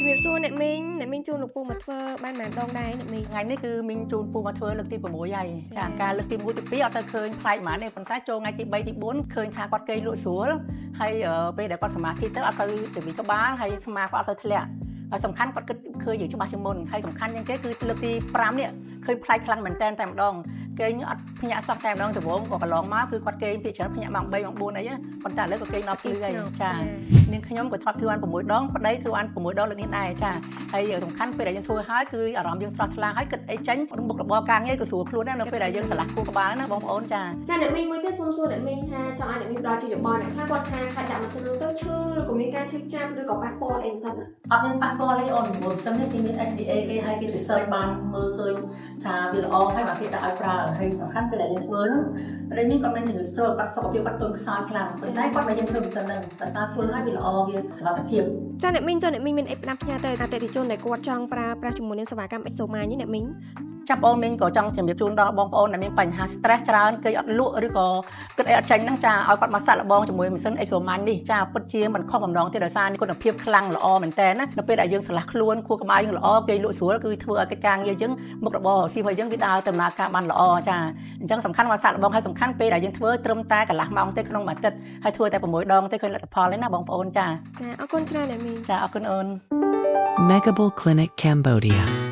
ជំរាបសួរអ្នកមីងអ្នកមីងជូនលោកពូមកធ្វើបានប៉ុន្មានដងដែរអ្នកមីង ថ្ងៃនេះគឺមីងជូនពូមកធ្វើលើកទី6ហើយ ចា៎ ចាការលើកទី1ទី2អត់ទៅឃើញប្លែកហ្មងទេប៉ុន្តែចូលថ្ងៃទី3ទី4ឃើញថាគាត់គេងលក់ស្រួលហើយពេលដែលគាត់សមាធិទៅអត់ទៅទៅវិក្បាលហើយស្មាគាត់អត់ទៅធ្លាក់ហើយសំខាន់គាត់គិតឃើញយើងច្បាស់ជាងមុនហើយសំខាន់ជាងគេគឺលើកទី5នេះឃើញប្លែកខ្លាំងមែនតើតែម្ដងគេងអត់ភ្ញាក់សោះតែម្ដងដំបូងក៏កន្លងមកគឺគាត់គេងភាគច្រើនភ្ញាក់ម៉ោង3ម៉ោង4អីណាប៉ុន្តែឥឡូវក៏គេងដល់ភ្លឺហើយចានាងខ្ញុំក៏ធ្លាប់ធ្វើបាន6ដងប្តីធ្វើបាន6ដងលើកនេះដែរចា ហើយសំខាន់ពេលដែលយើងធ្វើហើយគឺអារម្មណ៍យើងស្រស់ថ្លាហើយគិតអីចេញមុខរបរការងារក៏ស្រួលខ្លួនដែរនៅពេលដែលយើងស្រឡះខួរក្បាលណាបងប្អូនចា ចាអ្នកមីងមួយទៀតសូមសួរអ្នកមីងថាចង់ឲ្យអ្នកមីងផ្ដល់ជាយោបល់អ្នកខ្លះគាត់ថាខ្លាចដាក់ម៉ាស៊ីននោះទៅឈឺឬក៏មានការឈឺចាប់ឬក៏ប៉ះពាល់អីហ្នឹង អត់មានប៉ះពាល់ទេអូនព្រោះមិននេះគេមាន FDA គេឲ្យគេ research បានមើលឃើញថាវាល្អហើយបើគេដាក់ឲ្យប្រើហើយសំខាន់ពេលដែលយើងធ្វើហ្នឹងប្តីមីងគាត់មានជំងឺ stroke គាត់សុខភាពគាត់ទន់ខ្សោយខ្លាំងប៉ុន្តែគាត់មកយើងធ្វើមិនហ្នឹងប៉ុន្តែធ្វើឲ្យវាល្អវាសុវត្ថិភាព ចាអ្នកមីងចុះអ្នកមីងមានអីផ្ដាំផ្ញើទៅអតិថិជនដែលគាត់ចង់ប្រើប្រាស់ជាមួយនឹងសេវាកម្ម Exomind នេះអ្នកមីង ចាប់អូនមីងក៏ចង់ជំរាបជូនដល់បងប្អូនដែលមានបញ្ហា stress ច្រើនគេអត់លក់ឬក៏គិតអីអត់ចេញហ្នឹងចាឲ្យគាត់មកសាកល្បងជាមួយម៉ាស៊ីន Exomind នេះចាពិតជាមិនខុសបំណងទេដោយសារគុណភាពខ្លាំងល្អមែនតើណានៅពេលដែលយើងស្រឡះខ្លួនខួរក្បាលយើងល្អគេលក់ស្រួលគឺធ្វើឲ្យកិច្ចការងារយើងមុខរបរស៊ីរបស់យើងវាដើរដំណើរការបានល្អចាអញ្ចឹងសំខាន់មកសាកល្បងហើយសំខាន់ពេលដែលយើងធ្វើត្រឹមតែកន្លះម៉ោងទេក្នុងមួយអាទិត្យហើយធ្វើតែ6ដងទេឃើញលទ្ធផលទេណាបងប្អូនចា ចាអរគុណច្រើនអ្នកមីង ចាអរគុណអូន Megable Clinic Cambodia.